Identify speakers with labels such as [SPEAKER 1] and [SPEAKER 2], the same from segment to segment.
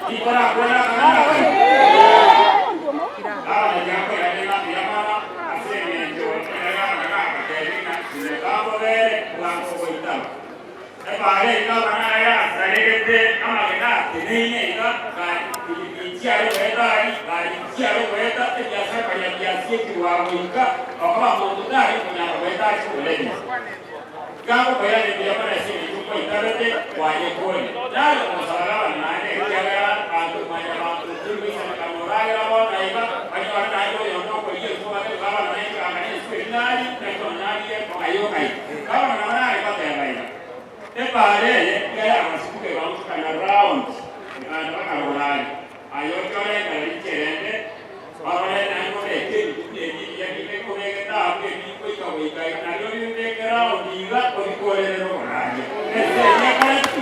[SPEAKER 1] Ikorakwana akang'ana akamo. Gavana tigakoiraneria ng'a mbuya mono ase engencho ekero gavana nagateebire ng'a simeka mbobere bwango ogoitaba. Ebaara eria gavana aye asaregete amagena ateneine iga, gari tichiare goeta aria, gari tichiare goeta, ebiasara karia biasiekirwe goika okoba monto tare konyara goeta ache koboreria. Tigagokoiraneria mbuya mono ase engencho nkwaitagete kwayekoria. Nare komosaba gavana naende, ekiagera banto mwanyabanto tori goisaneka noragera bono iga, banyore naende oyonde okorigia enswe obatebie gavana nainche ganga nenswe eri narie, naki nonya narie okai okai. Gavana nabo nare goteba iga, Ebaara eye iga yagosituka egaonchokana round, ekagenda mpaka rogoro aria. Aye ochore engero richerende, orore naende obeke ebinto buna ebi ebiya bibeke obegete abwo ebi goika goika iga, nario obibeke round iga obikorere rogoro aria. Ense eyio ekore ki?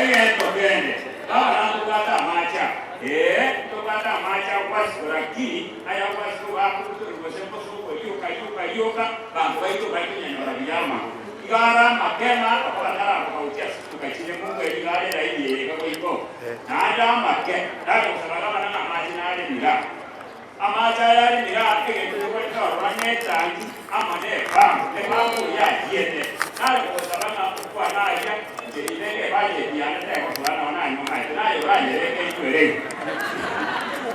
[SPEAKER 1] Egento kende, gavana ntobwate amache aa. Ee, ntobwate amache agwasiko lakini aya agwasiko bakobutorwa gose mbosuko rioka rioka rioka, banto baito mbari konyanyora buya amang'ana. Iga are amakema okoba taraboka gochia ase chituka chire mungu eri iga are eraini eye iga goika oo. Naende amake, tari gosaba gavana ng'a amache nare miraa. Amache aya are miraa egento gekoreta ororo netangi amo nepampu, epampu oyio achiete. Nare kogosaba ng'a okwane aria, inche nibeke ebudget yane tegosoa nao nanywa amache, naye oranyebeke inywere igo.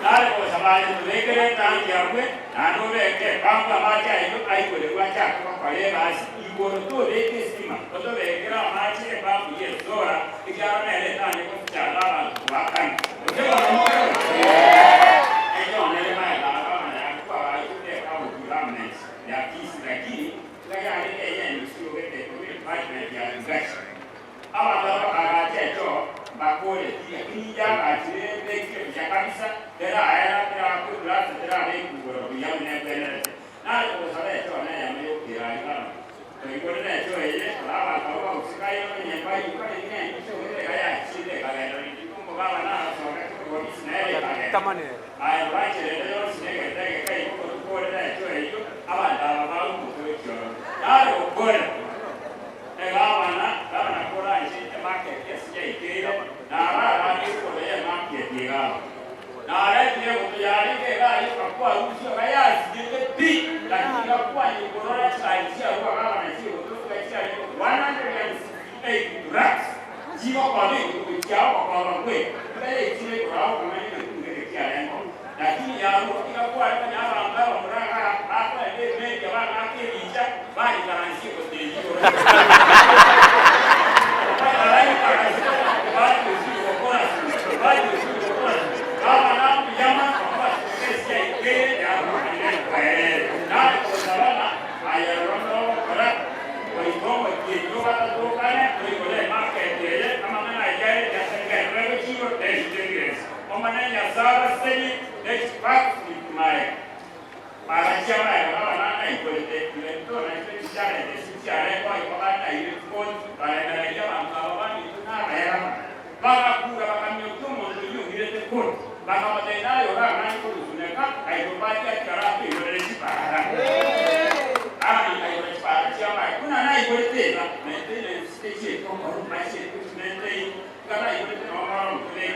[SPEAKER 1] Nare kogosaba aye tobekere etangi abwe, naende obeke epampu amache ayio aikorerwe achake gokora egasi igoro tobeke esitima, otobekere amache epampu y'esora, ekiagera nere etanye gochanda abanto goakana. Gose bono mokerore? Ekero nere magega agabana yaku agaachete ekaunti government ya Kisii lakini iga yarenge ey'emisi ogete korwa edepartment ya irrigation. Abanto aba bakagacha echoo mbakoretie, lakini inche agachire mbekire buya kabisa, teraera, terakurasa, terabekwa igoro buya buna ebwenerete. Nare kogosaba echoo neyemo y'okoiraria gavana. Toigore nechoo eye, rora abanto abwo bagosika aye bamenye mbayuka, lakini enchoo ere iga yachiete ekagenda rituko omogabana agasoka korwa Misiri nere ekagenda. Aye rora cherende yonsi negento egeke igo otokoore nechoo eyio, abanto aba barumoke gochia ororo. Nare gokora egavana, gavana koranche emarket ase yaikeire, nararanie igoro y'emarket iga. Naretire egoto yarenge egari ekakwarusia iga yasinyete pi, lakini igakwanya korora chigari chiarua gavana chi'egoto iga chiarenge 168 trucks chigokoba egoto gochia ogokoba gwe iga yaichire igoro agokong'anya egetunwa eke kiarenge oo. Lakini yarua iga kware konya abanto abamura iga bakoenda emedia bagaka ebicha barikaransia egoto eyio igoro. Bagachia magega gavana naikorete ebinto naintwe chichalente echi chiarenge igo banaire chikoti baremereria abanto aba baminto nabaerama. Bagakura bakamiokia omonto oyio oirete koti, bakamotebia naye orang'anye korusuneka aigoro baria atigare atoigorere chipara. Agaika igoro chipara chi'amaye buna naigorete iga maintenance techieti gokorwa machieti gochimaintain iga naigorete noo moro omotwe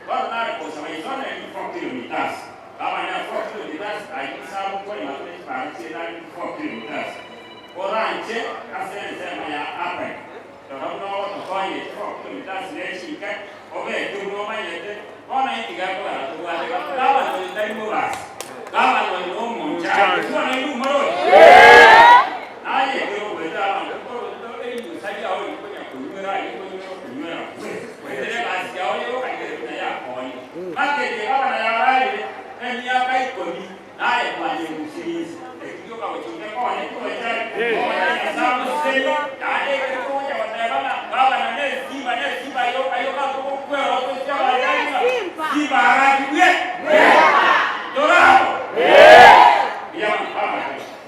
[SPEAKER 1] Bono nare gosaba isona eri 4 kilometres, bamanya 4 kilometres ayio nsabe okorema tore chipara chi'egari 4 kilometres. Koranche ase ensemo ya Apec, rora buna ogotokonya echi 4 kilometres ne chinke, obeke buna omanyete, bono inki gekogera tobwate gavana oyo tari mobasi, gavana oyo nomonchari, gose bono inwe moroche?